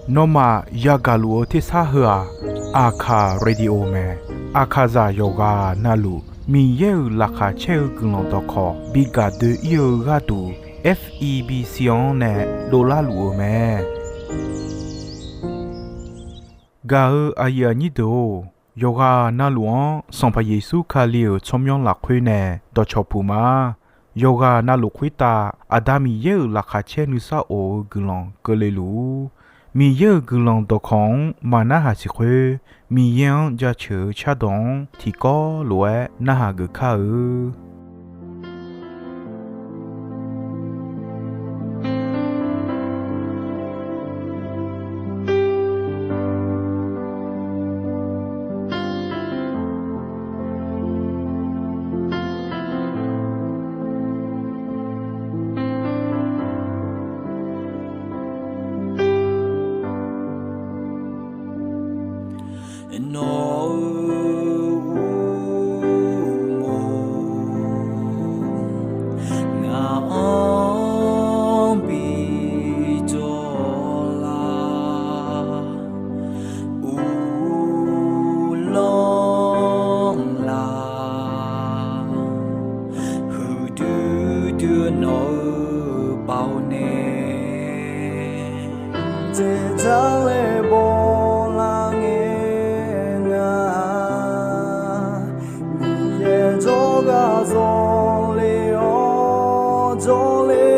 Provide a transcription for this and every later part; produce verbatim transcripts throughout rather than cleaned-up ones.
Nawmaf yagaq luf-eu tersar heu-aq, Aqkaq Radio mae. Aqkaqzaq yawqghaq navluf Miqyaer-euq laqkhaq caer-eu guiqlanq dawqkawq bi gaq doe-ir-eu gharduq, F E B C-anr nae dovlar luf-eu mae. Gaq-eu aqyuif aqnyir deuq-or, yawqghaq navluf-anr Sanqpaq Yeqsur Kali-euq tsawrmyanr lafkhoer nae dawqcawq puq ma. Yawqghaq navluf khoertav Aqda Miqyaer-euq laqkhaq caer nuisar of-eu guiqlanq keuvle luf-ur. Miqyaer-euq guiqlanq dawqkawq-anr maqnarhaq siq khoer, Miqyaer-anr jaceuq-eu cardawq-anr tiqkawv lof-aer narhaq geuf kar-eu. Nawq-euq uqmov ngaq-anr bi jawrlar, uvlanr lar, huiqdui dui nawq-euq baoq nae jeqzaq laer bawlar ngae nga. Miqyaer jawrgar zawle-awr jawrle,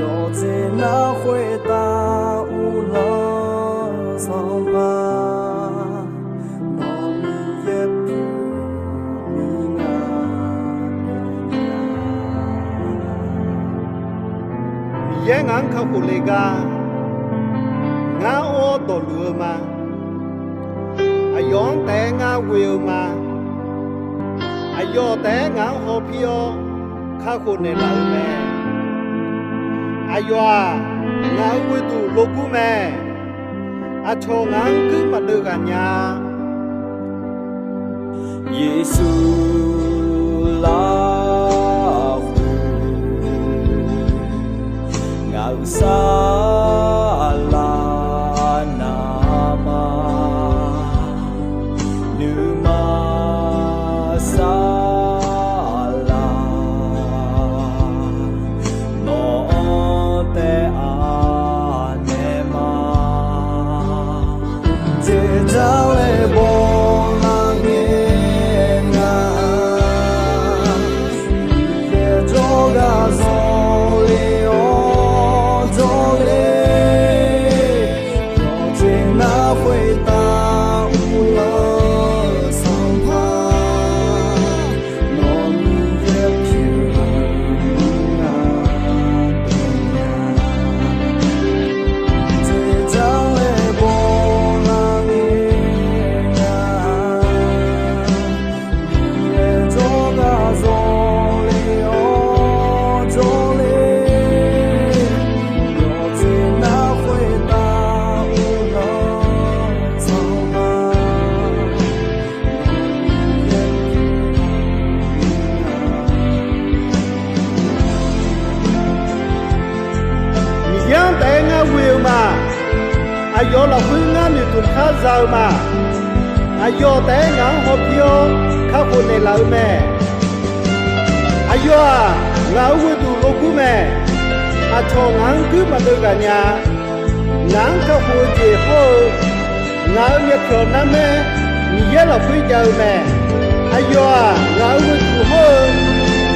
yawqjeq nar khoertav uvlanr Sanqpaq, nawq Miqyaer pyeuf-eu nga. Miqyaer ngaq-anr kakhof le gar, ngar or dawqluf-eu ma. Aqyawf-anr taef-aer ngar ghoe-eu ma. Aqyawf taef-aer ngaq-anr hawpir-awr kakhof naeqlaf-eu mae. Aqyawf-aq, ngaq-euq ghoeduq logur mae. Aqcawq ngaq-anr guir maqdeuv ghaq nya-a. Yeqsur lafkhoer ngaq-euq saflar navmaqma, nuima saflar nawq-anr taef-a naeq ma. Jeqzaq laer bawlar ngae nga. Miqyaer jawrgar zawle-awr jawrle, yawqjeq nar khoertav uvlanr-eu Sanqpaq, nawq Miqyaer pyeuf-eu nga. Jeqzaq laer bawlar ngae nga. Miqyaer jawrgar zawle-awr jawrle, yawqjeq nar khoertav uvlanr-eu Sanqpaq, Miqyaer-anr taef-aer ngar ghoe-eu ma. Aqyawf lafkhoer ngar noeqtmq khar za-eu ma. Aqyawf taef-aer ngaq-anr hawpir-awr kakhof naeqlaf-eu mae. Aqyawf-aq, ngaq-euq ghoeduq logur mae. Aqcawq ngaq-anr guir maqdeuv ghaq nya-a. Ngaq-anr kakhof-eu jeq hawr-eu, ngaq-euq myavpyawq narmaer Miqyaer lafkhoer jav-eu mae. Aqyawf-aq, ngaq-euq ghoeduq hawr-eu,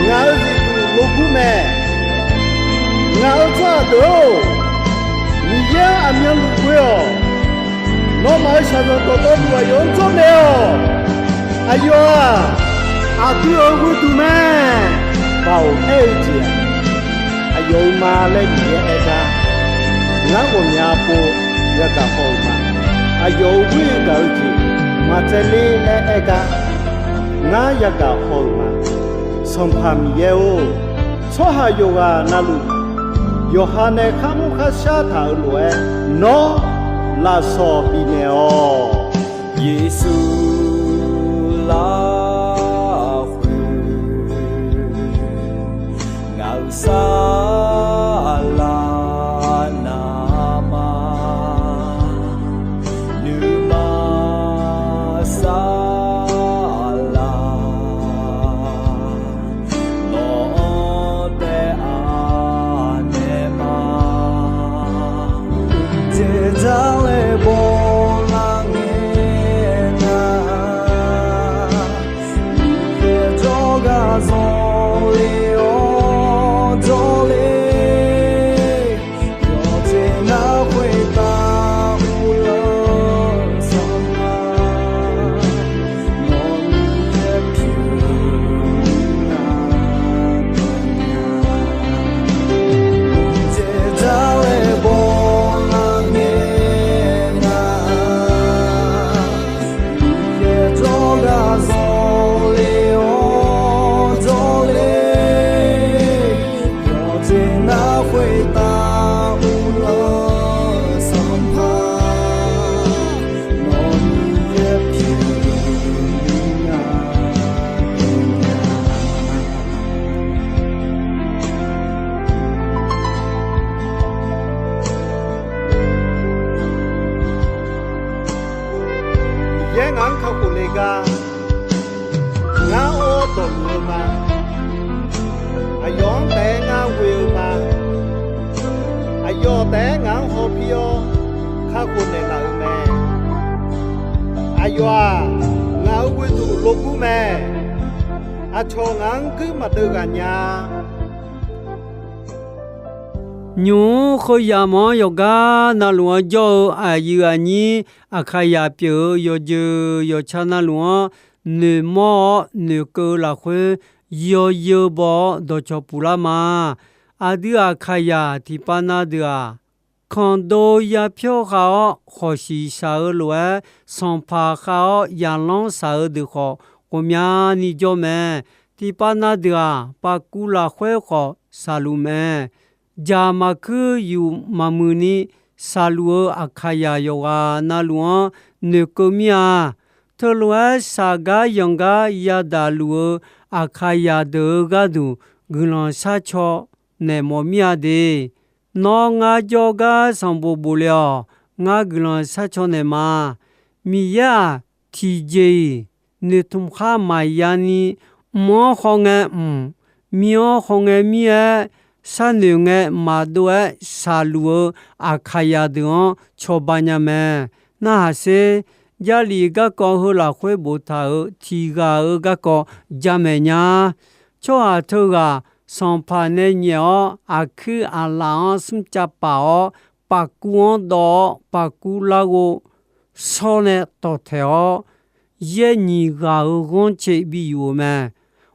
ngaq-euq zifduq logur mae. Ngaq-euq tsawrhaq deuq-or, Miqyaer-anr aqmyanluf ghoe-awq. Nawmaf-euq shaqzanq dawqtawvluf aqyawf-anr jawrnaeq-awq. Aqyawf-aq, aqdui-euq ghoeduq mae. Baoq aer-eu jeq-aq, aqyawf-euq ma laer Miqyaer aer gar, ngar ghawqmya pov yagaq haw-euq ma. Aqyawf-euq ghoer gaq-eu jeq maqtsaevler laer aer gar, ngar yagaq haw-euq ma. Sanqpaq Miqyaer-or, tsawrhaq yawqghaq navluf yawqha nae kharmr kharshar taq-euq lof-aer, nawr lafsawq bifnaeq-awq. Yeqsur lafkhoer ngaq-euq saflar Nar khoertav uvlanr Sanqpaq, nawq-ni yaerpyeuf nya nya. Miqyaer ngaq-anr kakhof le gar, ngar or dawqluf-eu ma. Aqyawf-anr taef-aer ngar ghoe-eu ma. Aqyawf taef-aer ngaq-anr hawpir-awr kakhof naeqlaf-euq mae. Aqyawf-aq, ngaq-euq ghoeduq logur mae. Aqcawq ngaq-anr guir maqdeuv ghaq nya. Nymq-mr khoeryamq-anr yawqgar navluf-anr jawr-eu aqyuif aqnyir Aqkaqyaq pyeuf-eu yawjeuq yawqca navluf-anr noeqmawr-awr noeqkeuv-eu lafkhoer, yawzeu baw-awr dawqcawq puq lar ma. Aqdui Aqkaqyaq tiqpav na deuq-aq, kandov yapyawr khav-awr khawqshiq shaq-eu lof-aer, sanqpaq khav-awr yaqlanr shaq-eu deuq khawf ghawqmyani jawr mae. Tiqpav na deuq-aq, paqkuv lafkhoer khawf shaqluf mae. Jaq maqkuir yuf maqmuiq ni shaqluf-eu Aqkaqyaq yawqghaq navluf-anr noeqkeuv mir-a. Teulof-aer shaq gar yanq gar yadaq luf-eu Aqkaqyaq deuq-euq gharduq guiqlanq sharcaw naeq mawf mir-a de. Nawr ngar jawrgar sanqbof bof le-awq. Ngar guiqlanq sharcaw naeq ma. Miqyaer-aq, tiqjeq-iq noeqtmq khar maqya ni, mq-anr khawf ngae mq, mir-anr khawf ngae mir-aer, sharnoeq ngae maqdov-aer shaqluf-eu Aqkaqyaq deuq-anr cawba nya mae. Narhaq sher. Jarlif garkawv heu lafkhoer boftaq-euq tiq ghaq-euq garkawv jamaeq nya. Tsawrhaq teughaq sanqpaq nae nyaef-awr, aqkuir aqlaf-anr smrcav paf-awr, paqkuv-anr dawv-awr, paqkuv larghov shawr nae tawqtaeq-awr, yaer nyiq ghaq-euq ghanr caev bi yuf-euq mae.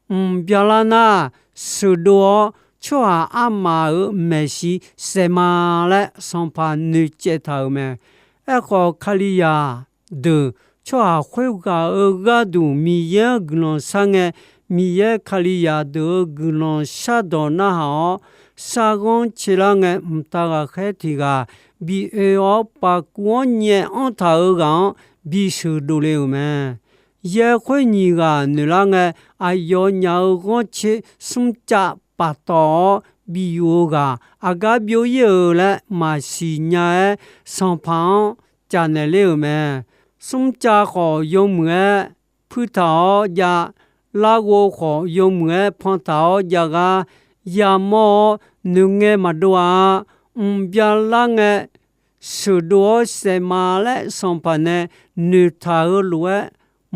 Mq byalar nar, sheuqdov-awr tsawrhaq armaf-euq maeqshi saef ma laer sanqpaq noeqcaev taq-euq mae. Aerkhawf, Kalizaq deuq tsawrhaq khoerghaq-euq gharduq Miqyaer-anr guiqlanq shar ngae, Miqyaer Kalizaq deuq-euq guiqlanq shardawq narhaq-awr, sharghanr caelar ngae, mqtav ghaqkhaer tiq ghaq bi oe-awr, paqkuv-anr nyaef anr taq-euq ghaq-anr bisheuq dovle-euq mae. Yaer khoer nyiq ghaq noeqlar ngae, aqyawfnyaf-euq ghanrcaer smrcav paftawf-awr bi yuf-eu ghaq aqgar byov ir-euq laer maqsiq nya-aer, sanqpaq-anr caf naeq ler-euq mae. Smrcav khawf yawmuiq-aer puirtaq-awr jav, larghov khawf yawmuiq-aer pantaq-awr jav gar yamawr-awr, noeqngae maqdov-a. Mq byalar ngae, sheuqdov-awr saef ma laer sanqpaq nae noeqtaq-eu lof-aer,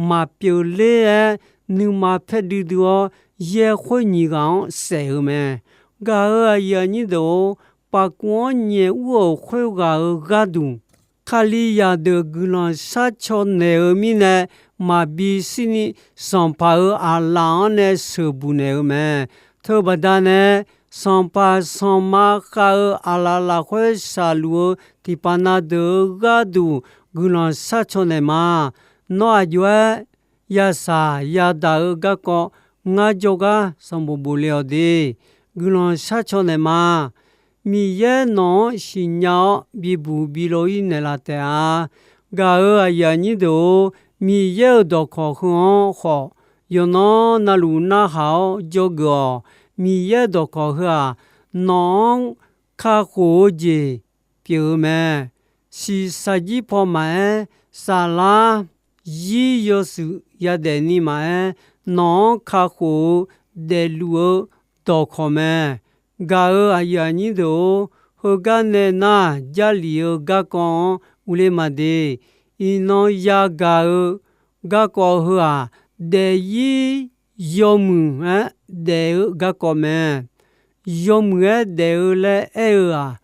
maqpyeuf ler-aer nuima paer duidui-awr, yaer khoer nyiq ghaq-anr saef-euq mae. Gaq-euq aqyuif aqnyir deuq-or, paqkuv-anr nyaef ur-euq khoerghaq-euq gharduq, Kalizaq deuq guiqlanq sharcaw naeq-eu mirnae, maqbi shirni sanqpaq-euq aqlaf-anr nae sheuqbuq naeq-eu mae. Teubaqda nae, sanqpaq sanqma khav-eu aqlaf lafkhoer shaqluf-eu tiqpav na deuq-euq gharduq guiqlanq sharcaw naeq ma. Nawr aqjox-aer yasaq yadaq-eu garkawv ngar jawrgar sanqbof bof le-awq de. Guiqlanq sharcaw naeq ma. Miqyaer nawq-anr siqnya-awr bibuq bi lo ir naeqlaf taef-a. Gaq-euq aqyuif aqnyir deuq-or, Miqyaer-euq dawqkawq heu-anr khawf, yawqnan navluf narhaq-awr dzawgeuf-awq. Miqyaer dawqkawq heu-aq, nawq-anr kakhof-eu jeq pyeuf-eu mae. Shiqshaq jir paw maqaer, saflar zir yawshuif yadaef ni maqaer, nawq-anr kakhof-eu daefluf-eu dawqkawq mae. Gaq-euq aqyuif aqnyir deuq-or, heugar nae nar, Jarlif-eu garkawv-anr uvle maqde. Iqnan yagaq-eu garkawv heu-aq, daefzir yawmuiq-aer daef-eu garkawv mae. Yawmuiq-aer daef-eu laer aer-eu-aq,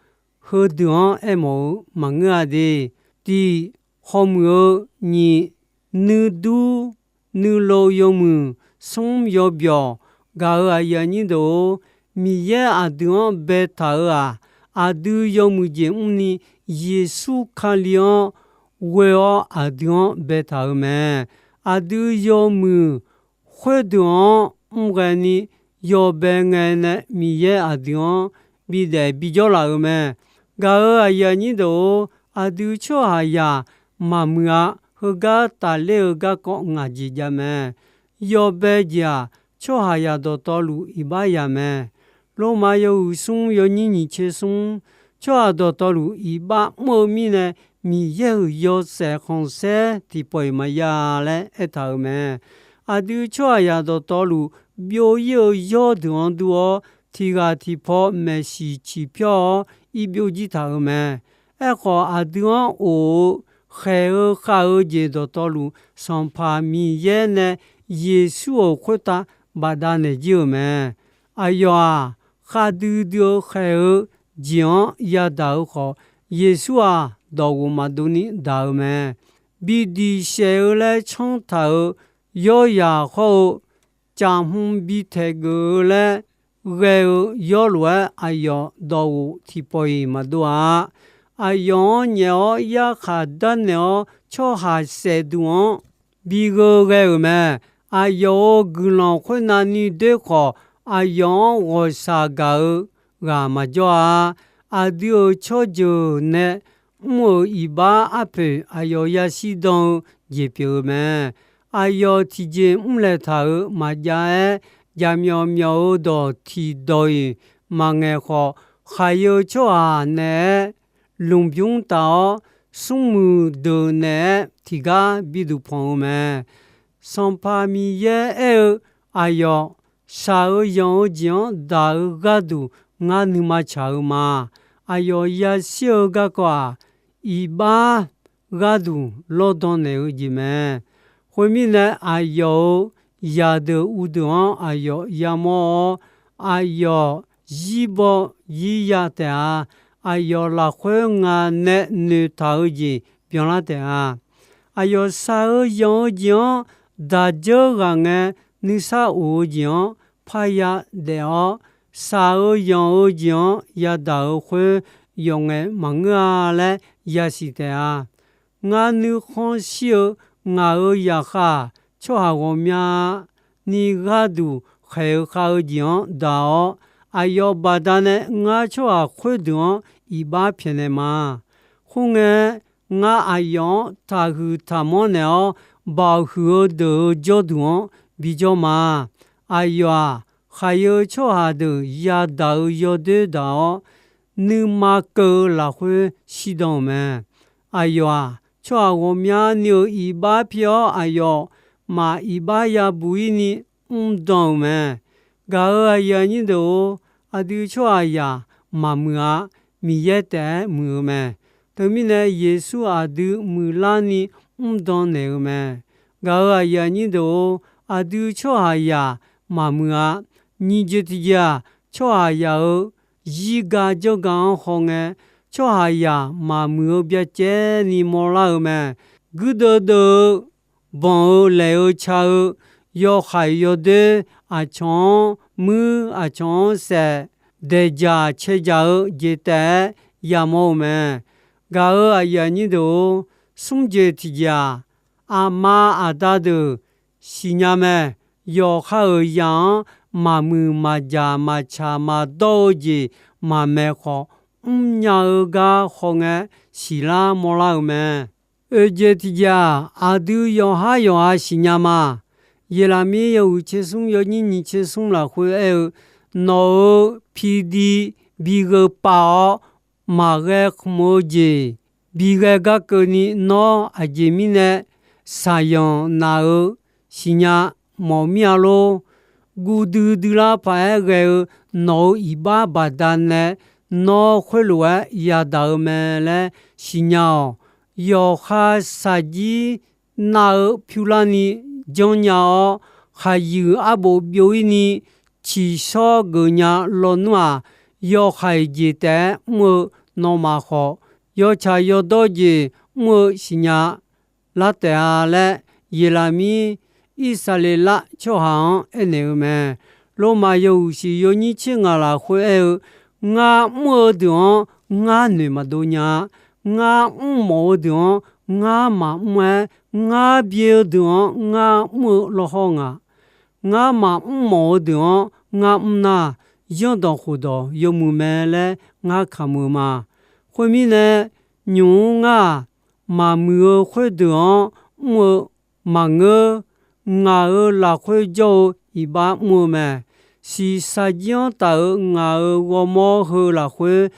heudeuq-anr aermawf-eu maqngeur-a de. Tiq, hawmuiq-eu, nyiq, nuidur nuilov yawmuiq, smr yawbyawq. Gaq-euq aqyuif aqnyir deuq-or, Miqyaer aqdui-anr baetaq-euq-aq, aqdui yawmuiq jeq mrni Yeqsur Kali-anr ghoe-awr aqdui-anr baetaq-euq mae. Aqdui yawmuiq khoerdeuq-anr mrghae ni yawbae ngae nae Miqyaer aqdui-anr bidaef bijawr laf-euq mae. Gaq-euq aqyuif aqnyir deuq-or, aqdui tsawrhaqzaq maqmuiq-a. Heugar tafler-eu garkawv ngaq jeq jav mae. Yawbae jeq-aq, tsawrhaqzaq dawqtawvluf iqbax yaq mae. Lormav yawhuiq smr yawnyir nyiq tser smr, tsawrhaq dawqtawvluf iqbax mr-eu mirnae, Miqyaer-euq yawshaef khanqsaer tiqpawf-iq maqya laer aertaq-euq mae. Aqdui tsawrhaqzaq dawqtawvluf byov-ir-eu yawr deuq-anr dur-awr, tiq ghaq tiq paw maeqshi ciqpyawr-awr, ir byovjir taq-euq mae. Aerkhawf, aqdui-anr of-eu khaeq-eu khav-eu jeq dawqtawvluf, Sanqpaq Miqyaer nae Yeqsur-euq khoertav bafdav naeq jir-euq mae. Aqyawf-aq, khavdui dui-eu khaeq-eu jeq-anr yadaq-eu khawf, Yeqsur-aq, dawqghof maqdov ni daq-eu mae. Bi diq saef-eu laer tsanr taq-euq yawryaq hawr-eu, caf hmq bi taeq geuf-eu laer ghae-eu yawr lof-aer, aqyawf dawqghof tiqpawf-iq maqdov-a. Aqyawf-anr nyaef-awr yarkhaq darnaeq-awr, tsawrhaq saef duq-anr bi gheu ghae-euq mae. Aqyawf-euq guiqlanq khoernav ni doer khawf, aqyawf-anr ghawqshaq gaq-eu ghaq maqjawr-a. Aqdui-euq tsawrjeuq nae mr-euq iqbax arpoeq, aqyawf yashir dan-eu jeq pyeuf-eu mae. Aqyawf tiqjeq mrlaeq taq-euq maqjav-aer, jaqmyawf myawf-eu dawq tiqdawq-iq maqngaeq khawf, khaqyeu tsawrhaq naeq-aer lmqbymr taf-awr, smrmuiq deuq naeq-aer tiqgar biduq panq-eu mae. Sanqpaq Miqyaer aer-eu, aqyawf shaq-eu yanq-eu jeq-anr daq-eu gharduq ngar nuima tsaq-eu ma. Aqyawf yashir-eu garkawv-aq, iqbax gharduq lawrdan naeq-eu jeq mae. Khoermirnae, aqyawf-euq zaqdeuq uvdeuq-anr aqyawf yamawr-awr, aqyawf zirbaw zirya taef-a. Aqyawf lafkhoer nga nae noeqtaq-eu jeq byanlar taef-a. Aqyawf shaq-eu yanq-eu jeq-anr daq dzeur ghaq ngae, nuisar of-eu jeq-anr parya daef-awr, shaq-eu yanq-eu jeq-anr yadaq-eu khoer yawf ngaef maqngeur-a laer yasiq taef-a. Ngar nuikhanr shir-eu ngaq-euq zaqkhav-aq, tsawrhaq ghawqmyani gharduq khaeq-eu khav-eu jeq-anr daq-awr, aqyawf baqdanae ngar tsawrhaq khoerdeuq-anr iqbax pyaeqnaeq ma. Khoerngae, ngar aqyawf-anr taqhuiq taqmanr naeq-awr, baoq huiq-eu deuq-euq jawrduq-anr bijawr ma. Aqyawf-aq, khaqyeu tsawrhaq deuq yadaq-eu yawdoer daq-awr, nuima keuv-eu lafkhoer shirdan-euq mae. Aqyawf-aq, tsawrhaq ghawqmyani-euq iqbax pi-awr, aqyawf maq iqbax yabuq-ir ni mrdan-euq mae. Gaq-euq aqyuif aqnyir deuq-or, aqdui tsawrhaqzaq maqmuiq-a. Miqyaer taef-aer muiq-eu mae. Teumirnae, Yeqsur aqdui muiqlarni mrdan naeq-eu mae. Gaq-euq aqyuif aqnyir deuq-or, aqdui tsawrhaqzaq maqmuiq-a. Nyiq jeq tiqjeq-aq, tsawrhaqzaq-euq zirga janrga-anr hawngae, tsawrhaqzaq maqmuiq-eu byacaevni mawrlar-eu mae. Guirdeuv deuv-eu, banq-eu laeq-eu ca-eu, yawhaiq yawdoer, aqcawq-anr muir, aqcawq-anr saef, daeqdzaq caedzaq-eu jeq taef-aer yamawr-eu mae. Gaq-euq aqyuif aqnyir deuq-or, smr jeq tiqjeq-aq, aqma aqda deuq siqnya mae. Yawqha-euq zaq-anr maqmuiq maqjaq maqtsaq maqdawr-eu jeq maqmaeq khawf, mrnya-eu gar hawngae siqlar mawrlar-eu mae. Oeq jeq tiqjeq-aq, aqdui yawqhar yawqha siqnya ma. Yeqlaqmir yawhuiq tser smr yawnyir nyiq tser smr lafkhoer aer-eu, nawq-euq pidi bi gheu pav-awr maqghae khmq-eu jeq bi ghae gar keuvni nawr aqjeq mirnae shaqyanq naf-eu siqnya mawf mir-a lor. Guv duidui lar paq-aer ghae-eu nawq-euq iqbax baqdanae nawr khoerlof-aer yadaq-eu mae laer siqnya-awq. Yawqha shaqjir nav-eu pyurlarni janrnya-awr, khaqyuif arbof byov-ir ni tsiqshawr geufnya lawnmr-aq, yawhaiq jeq taef-aer mr-eu nawmaf khawf, yawtsaq yawdawr jeq mr-eu siqnya lar taef-a laer, Yeqlaqmir Irsaqleqlav tsawrhaq-anr aernaeq-eu mae. Lormav yawhuiq shiq yawnyir tser ngaq lafkhoer aer-eu, ngar mr-eu deuq-anr ngar noeq maqdov nya-a. Ngar mr mawf-eu deuq-anr ngar maqmr-aer, ngar byae-eu deuq-anr ngar mr-eu lawrhawr nga. Ngar maqmr mawf-eu deuq-anr ngar mr nar, zanrdawq khofdawq yawmuiq mae laer ngar kamq-eu ma. Khoermirnae, nymq-mr ngar-aq, maqmuiq-eu khoerdeuq-anr mr-eu maqngeur. Ngaq-euq lafkhoer jawr-eu iqbax mr-eu mae. Shiqshaq jir-anr taf-euq ngaq-euq ghawrmawr heu lafkhoer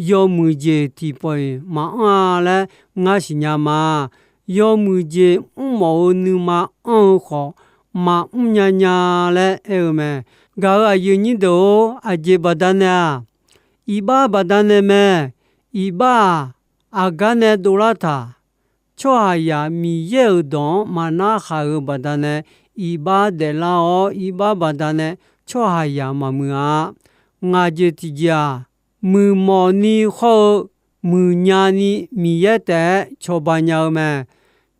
yawmuiq jeq tiqpawf-iq maqanr-a laer ngar siqnya ma. Yawmuiq jeq mrmawf-eu nuima anr-eu khawf, maqmr nya nya laer aer-eu mae. Gaq-euq aqyuif aqnyir deuq-or, aqjeq baqdanae-aq, iqbax baqdanae mae. Iqbax-aq, aqgar nae dovlar taq. Tsawrhaqzaq Miqyaer-euq dawq-anr maqnar haq-euq baqdanae, iqbax daeflar-awr, iqbax baqdanae tsawrhaqzaq maqmuiq-a. Ngaq jeq tiqjeq-aq, muiqmawf ni hawr-eu muiqnya-ni Miqyaer taef-aer cawba nya-eu mae.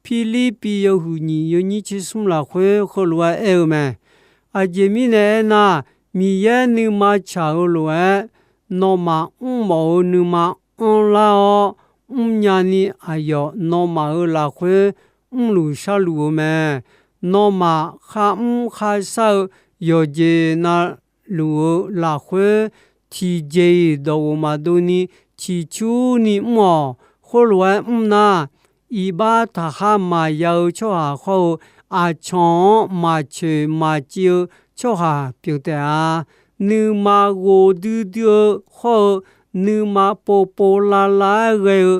Pirlirpiv yawhuiq nyiq yawnyir tser smr lafkhoer heulof-aer aer-eu mae. Aqjeq mirnae aernar, Miqyaer nuima tsaq-eu lof-aer, nawmaf mrmawf-eu nuima anrlar-awr, mrnya ni aqyawf nawmaf-euq lafkhoer mrluf sharluf-eu mae. Nawmaf kharmr kharshar-eu yawqjeq na luf-eu lafkhoer, tiqjeq-iq dawqghof maqdov ni ciqcurni mr-awq. Khoerlof-aer mr nar, iqbax taqkhar maqya-eu tsawrhaq hawr-eu, aqcawq-anr maqcoeq maqciv-eu tsawrhaq pyeuf taef-a. Nuima ghofdui dui-eu hawr-eu, nuima povpov lavlav-aer ghae-eu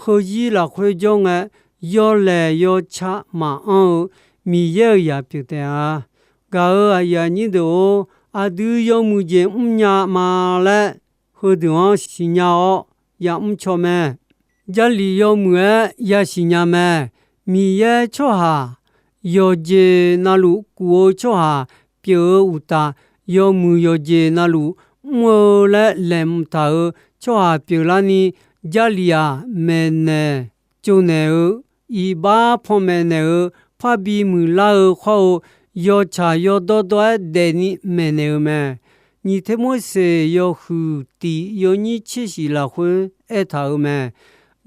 heuzir lafkhoer jawr ngae, yawlaeq yawca maqanr-eu Miqyaer-euq zaq pyeuf taef-a. Gaq-euq aqyuif aqnyir deuq-or, aqdui yawmuiq jeq mrnya ma laer, heudeuq-anr siqnya-awr yamr caw mae. Jarlif yawmuiq-aer yasiq nya mae. Miqyaer tsawrhaq yawqjeq navluf kuf-eu tsawrhaq pyeuf-eu uqtaf, yawmuiq yawqjeq navluf mr-eu laer laeqhmq taq-euq tsawrhaq pyeuflarni, Jarlif-aq maeqnaeq tsovnaeq-eu, iqbax panmaeq naeq-eu, parbi muiqlar-eu khawr-eu, yawtsaq yawdawr dawr-aer daefni maeqnaeq-eu mae. Nyiq Termorseq yawhuiq tiq yawnyir tser shif lafkhoer aertaq-euq mae.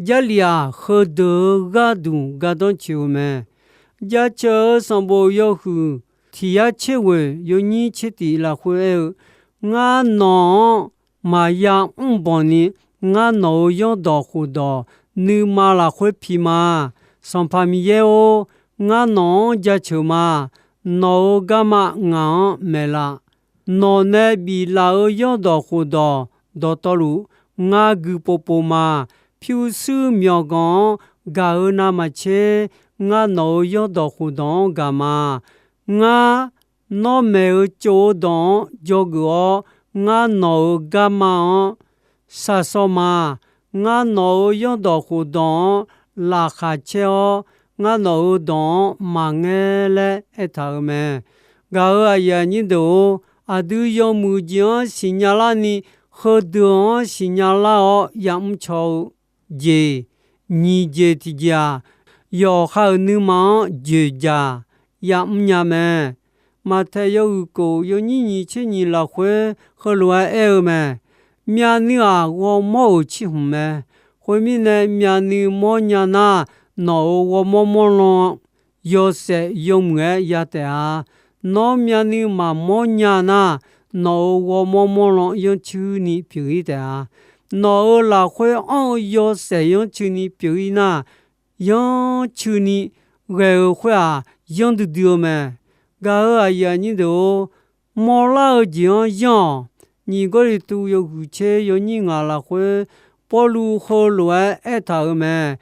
Jarlif-aq, heudeuq-eu gharduq gardanr coeq-eu mae. Jaceuq-eu sanqbof yawhuiq tiq yar tser ghoeq yawnyir tser tiq lafkhoer aer-eu, Ngar nawq-anr maqya mrbanq ni, ngar nawq-euq zanrdawq khofdawq nuima lafkhoer pi ma. Sanqpaq Miqyaer-or, ngar nawq-anr jaceuq ma. Nawq-euq garma ngaq-anr maeqlaf. Nawq nae biflaf-euq zanrdawq khofdawq dawqtawvluf, ngar gui povpov ma. Pyurshuir myawqganq-anr gaq-eu navmaqtser, ngar nawq-euq zanrdawq khofdawq-anr gaq ma. Ngar nawr maeq-eu tsov-eu dawq-anr dzawgeuf-awr, ngar nawq-euq garma-anr shaqshawr ma. Ngar nawq-euq zanrdawq khofdawq-anr laqkhaq caer-awr, ngar nawq-euq dawq-anr maqngaer laer aertaq-euq mae. Gaq-euq aqyuif aqnyir deuq-or, aqdui yawmuiq jeq-anr siqnya larni, heudeuq-anr siqnya lar-awr yamr caw-eu jeq, nyiq jeq tiqjeq-aq, yawqha-euq nuima-anr joeqjaq yamr nya mae. Maqtaeq yawhuiq kof yawnyir nyiq tser nyiq lafkhoer heulof-aer aer-eu mae. Myavnuiv-aq, ghawrmawr-euq cirhmq mae. Khoermirnae, myavnuiv mawrnya nar, nawq-euq ghawrmawr mawrlan yawshaef yawmuiq-aer ya taef-a. Nawr myavnuiv maqmawr nya nar, nawq-euq ghawrmawr mawrlan yanrcuini pyeuf-ir taef-a. Nawq-euq lafkhoer anr-eu yawshaef yanrcuini pyeuf-ir nar, yanrcuini ghae-eu khoer-aq, yanr duidui-eu mae. Gaq-euq aqyuif aqnyir deuq-or, mawrlar-eu jeq-anr yanr-awq. Nyiq Gawrliqtu yawhuiq tser yawnyir ngaq lafkhoer, Pawrluv heulof-aer aertaq-euq mae.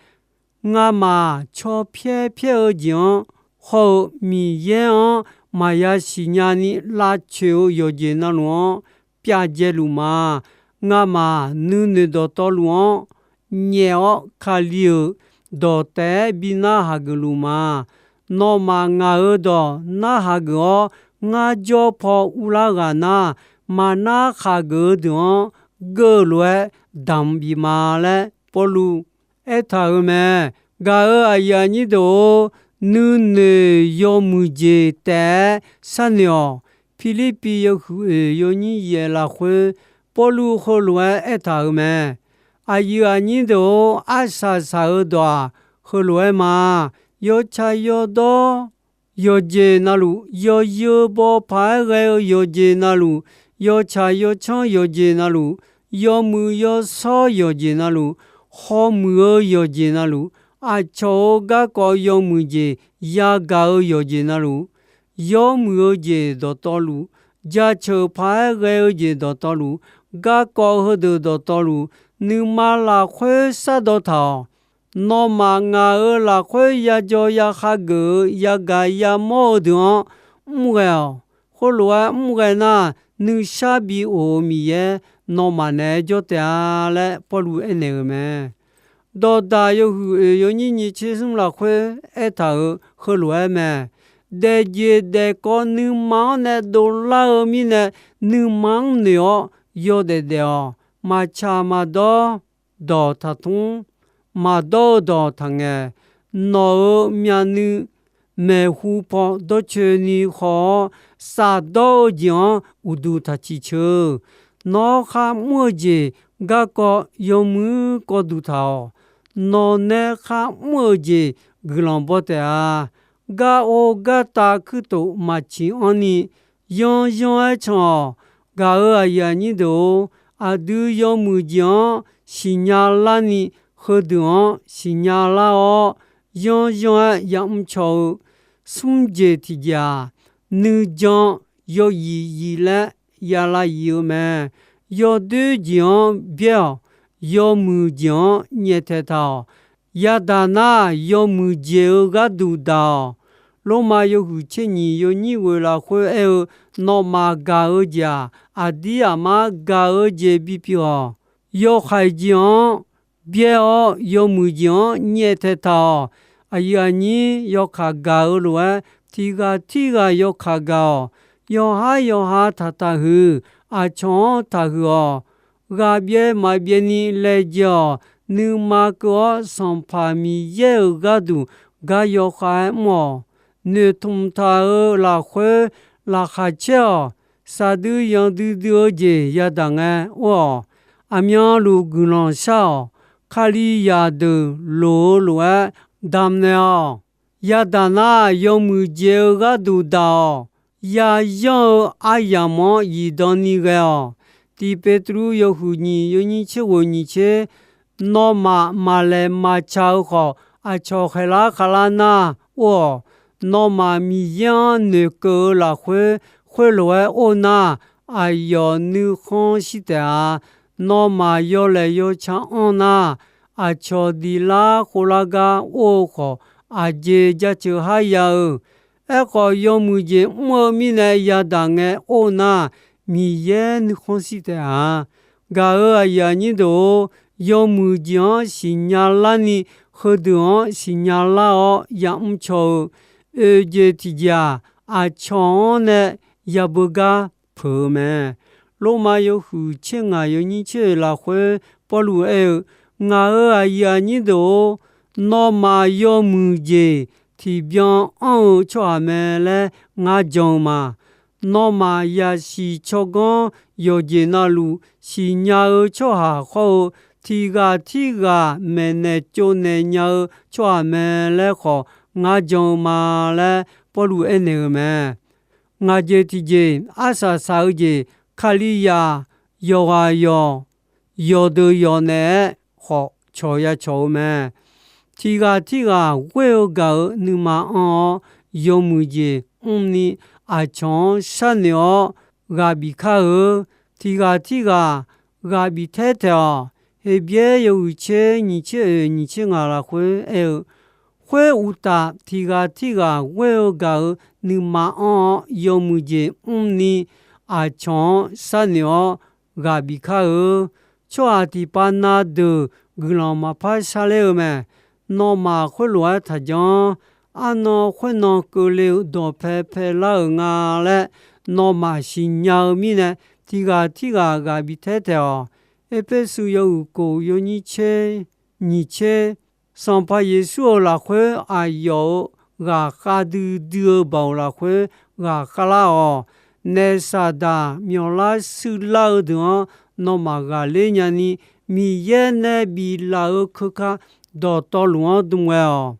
Ngamaf caw pyaer pyaer-eu jeq-anr hawr-eu, Miqyaer-anr maqya siqnya ni lavcoeq-eu yawqjeq navluf-anr pyavdzae luf ma. Ngamaf nuinoeq dawqtawvluf-anr nyaef-awr, Kali-euq dawq taef-aer bi narhaq geuf luf ma. Nawmaf ngaq-euq dawq narhaq geuf-awr, ngar jawr paw urlar ghaq nar, maqnar khaq geuf-eu deuq-anr geuv-eu lof-aer damq bif ma laer Pawrluv aertaq-euq mae. Gaq-euq aqyuif aqnyir deuq-or, nuinoeq yawmuiq jeq taef-aer sharnoeq-awq. Pirlirpiv yawhuiq oeq yawnyir yaef lafkhoer, Pawrluv heulof-aer aertaq-euq mae. Aqyuif aqnyir deuq-or, arsaq saq-eu dawq-aq, heulof-aer ma. Yawtsaq yawdawr yawqjeq navluf, yawzeu baw paq-aer ghae-eu yawqjeq navluf, yawtsaq yawcanr yawqjeq navluf, yawmuiq yawshawr yawqjeq navluf, hawmuiq-eu yawqjeq navluf, aqcawq-euq garkawv yawmuiq jeq yagaq-eu yawqjeq navluf, yawmuiq-eu jeq dawqtawvluf, jaceuq paq-aer ghae-eu jeq dawqtawvluf, garkawv heudeuq dawqtawvluf, nuima lafkhoer shardawq taq-awq. Nawmaf ngaq-euq lafkhoer yajaw yakhageuf-eu yagaq yamawr-eu deuq-anr mrghae-awq. Khoerlof-aer mrghae nar, nuishar bi of-eu Miqyaer nawmaf naeq-aer jawr taef-a laer Pawrluv aernaeq-euq mae. Dawqdaq yawhuiq oeq yawnyir nyiq tser smr lafkhoer aertaq-euq heulof-aer mae. Daefjeq daefkawv nuima-anr nae dovlar-eu mirnae, nuima-anr noeq-awr yawdaef daef-awq. Maqtsaq maqdawr dawq taqtmr, maqdawr-eu dawq taqngaeq. Nawq-euq myavnuiv maeqhu paw dawrcoeni haw-awr, shafdawr-eu jeq-anr uqduq taq ciqceuq. Nawr kharmr-eu jeq garkawv yawmuiq kawv duq taq-awq. Nawq nae kharmr-eu jeq guiqlanq baw taef-a. Gar or gartav kuirtof maqciq anrni, yanyan-aer can-awq. Gaq-euq aqyuif aqnyir deuq-or, aqdui yawmuiq jeq-anr siqnya larni, heudeuq-anr siqnya lar-awr, yanyan-aer yamr caw-eu. Smr jeq tiqjeq-aq, nuijan yawyif yif laer yalav yif-eu mae. Yawdoer jeq-anr byaer-awq. Yawmuiq jeq-anr nyaeftaeq taq-awq. Yadaq nar, yawmuiq jeq-eu gharduq daq-awq. Lormav yawhuiq tser nyiq yawnyir ghoeq lafkhoer aer-eu, nawmaf gaq-eu jeq-aq, aqdir aqmar gaq-eu jeq bipyeuf-awq. Yawhaiq jeq-anr byaer-awr, yawmuiq jeq-anr nyaeftaeq taq-awq. Aqyuif aqnyir yawkaq gaq-eu lof-aer, tiq ghaq tirghaq yawkaq gaq-awq. Yawqhar yawqha taqtaq huiq, aqcawq-anr taqhuiq-awq. Ghaq byaev maqbyaev ni laejae-awq. Nuima keuv-awr, Sanqpaq Miqyaer-euq gharduq gar yawkhav-aer mr-awq. Noeqtmq taq-euq lafkhoer laqkhaq caer-awq. Saqdui yanqdui dui-eu jeq yadaq ngae or-awq. Aqmyanluf guiqlanq shar-awq. Kalizaq deuq loq-eu lof-aer damnaeq-awq. Yadaq nar, yawmuiq jeq-eu gharduq daq-awq. Yayanr-eu aryamq-anr zifdan ni ghae-awq. Tiq Petruv yawhuiq nyiq yawnyir tser ghoeq nyiq tser, nawmaf maqlaeq maqtsaq-eu khawf, aqcawq khaeqlar khavlar nar or-awq. Nawmaf Miqyaer-anr noeqkeuv-eu lafkhoer khoerlof-aer or nar, aqyawf nuikhanr shir taef-a. Nawmaf yawlaeq yawca anr nar, aqcawq diq lar khov lar gar or-eu khawf, aqjeq jaceuq har ya-eu. Aerkhawf, yawmuiq jeq mr-eu mirnae yadaq ngae or nar, Miqyaer nuikhanr shir taef-a. Gaq-euq aqyuif aqnyir deuq-or, yawmuiq jeq-anr siqnya larni, heudeuq-anr siqnya lar-awr yamr caw-eu, oeq jeq tiqjeq-aq, aqcawq-anr nae yabeu gar peuq-eu mae. Lormav yawhuiq tser ngaq yawnyir tser oeq lafkhoer Pawrluv aer-eu, ngaq-euq aqyuif aqnyir deuq-or, nawmaf yawmuiq jeq tiqbyan anr-eu tsawrhaq mae laer ngar jan-eu ma. Nawmaf yasiq tsawrganr yawqjeq navluf siqnya-eu tsawrhaq hawr-eu, tiq ghaq tirghaq maeqnaeq tsovnaeq nya-eu tsawrhaq mae laer khawf ngar jan-eu ma laer Pawrluv aernaeq-eu mae. Ngaq jeq tiqjeq, arsaq saq-eu jeq, Kalizaq yawqghaq yawq, yawqdeuq yawq naeq-aer khawf cawq ya cawq-eu mae. Tiq ghaq tirghaq ghoer-eu gaq-euq nuima anr-awr, yawmuiq jeq mrni aqcawq-anr sharnoeq-awr ghaq bif kar-eu. Tiq ghaq tirghaq ghaq bif taer taeq-awq. Heqbyaer yawhuiq tser nyiq tser oeq nyiq tser ngaq lafkhoer aer-eu, khoer uqtaf, tiq ghaq tirghaq ghoer-eu gaq-euq nuima anr-awr, yawmuiq jeq mrni aqcawq-anr sharnoeq-awr ghaq bif kar-eu. Tsawrhaq tiqpav na deuq guiqlanq maqpar sharler-eu mae. Nawmaf khoerlof-aer taqjanr. Arnan khoernan keuvle-eu dawqpae paelar-euq nga laer nawmaf siqnya-eu mirnae, tiq ghaq tirghaq ghaq bif taer taeq-awq. Erpersu yawhuiq kof yawnyir tser nyiq tser, Sanqpaq Yeqsur-euq lafkhoer aqyawf-euq ghaqkhav duidui-eu baoq lafkhoer ghaqkhav lar-awq. Naef saqdaq myawqlar shuirlar-eu deuq-anr nawmaf ghaqler nyani, Miqyaer nae biflaf-eu keuka dawqtawvluf-anr dm ghae-awq.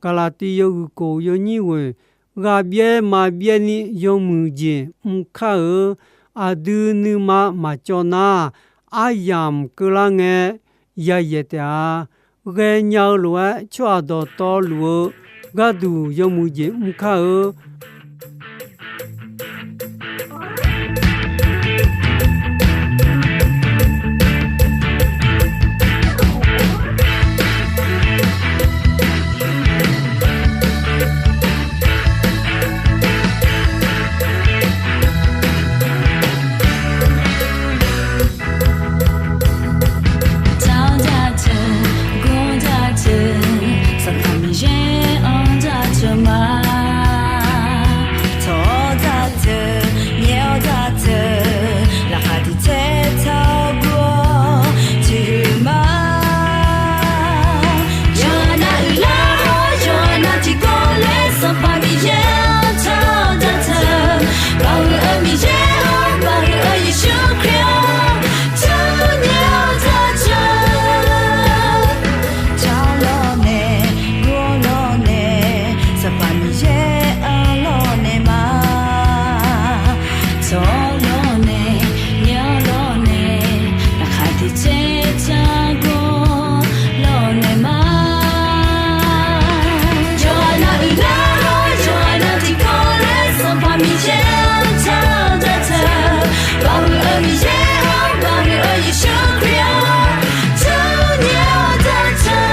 Gaqlaqtiv yawhuiq kof yawnyir ghoeq, ghaq byaev maqbyaev ni yawmuiq jeq mr kar-eu. aqdui nuima maqcawv nar, aryamq keuvlar ngae yayaeq taef-a. Ghaenya-eu lof-aer tsawrhaq dawqtawvluf-eu gharduq yawmuiq jeq mr kar-eu. Tawq daqteuq, gor daqteuq, Sanqpaq Miqyaer-anr daqteuq ma. Tawq-awr daqteuq, nyae-awr daqteuq, laqkhaq tiq tsaer taq-awr gur-awr tiq huiq ma. Yawqha nav uiqlar-awr, yawqha nav tiqkawv laer Sanqpaq Miqyaer-anr tawq daqteuq, baoq-eu Miqyaer-anr, baoq-eu Yeqsur Kali-anr tawq nyae-awr daqteuq. Tawq lawrnae, gor lawrnae, Sanqpaq Miqyaer-anr lawrnae ma. Tawq lawrnae, nyae lawrnae, laqkhaq tiq tsaer taq gor lawrnae ma. Yawqha nav uiqlar-awr, yawqha nav tiqkawv laer Sanqpaq Miqyaer-anr tawq daqteuq, baoq-eu Miqyaer-anr, baoq-eu Yeqsur Kali-anr tawq nyae-awr daqteuq.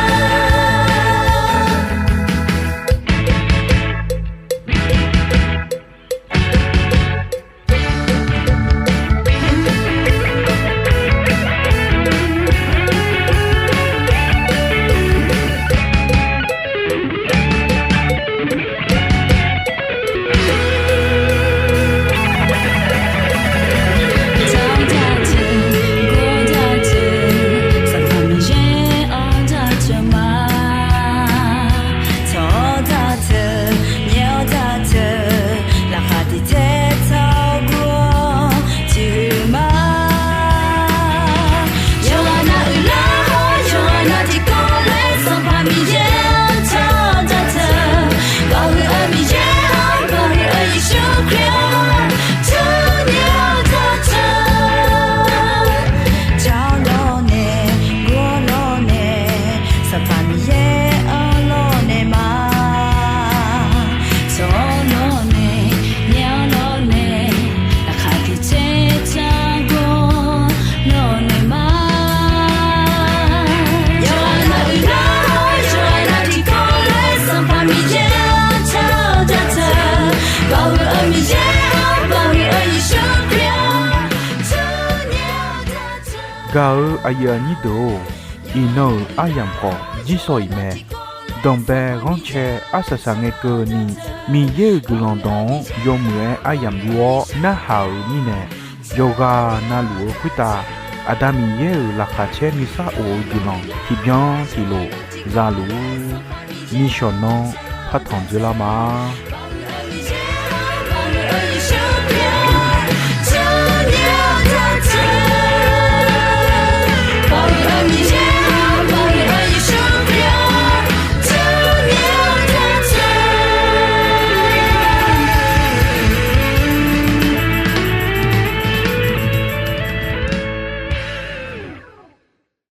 Tawq daqteuq, gor daqteuq, Sanqpaq Miqyaer-anr daqteuq ma. Tawq-awr daqteuq, nyae-awr daqteuq, laqkhaq tiq tsaer taq-awr gur-awr tiq huiq ma. Yawqha nav uiqlar-awr, yawqha nav tiqkawv laer Sanqpaq Miqyaer-anr tawq daqteuq, baoq-eu Miqyaer-anr, baoq-eu Yeqsur Kali-anr tawq nyae-awr daqteuq. Jawr lawrnae, gor lawrnae, Sanqpaq Miqyaer-anr lawrnae ma. Tawq-awr lawrnae, nyae-awr lawrnae, laqkhaq tiq tsaer taq gor lawrnae ma. Yawqha nav uiqlar-awr, yawqha nav tiqkawv laer Sanqpaq Miqyaer-anr tawq daqteuq, baoq-eu Miqyaer-anr, baoq-eu Yeqsur Kali-anr tawq nyae-awr daqteuq. Gaq-eu aqyuif aqnyir deuq-or, iqnan-euq aryamq khawf jirsawq iq mae. Danqbae ghanrcae arsaq saq ngae keuvni, Miqyaer-euq guiqlanq dawq-anr yawmuiq-aer aryamq yur-awr narhaq-euq mirnae, yawqghaq na luf-eu khoertav Aqda Miqyaer-euq laqkhaq caer nuisar of-eu guiqlanq tiqbyan tiqlof za luf-ur. Nishawq nanr partanq dzeurlar ma.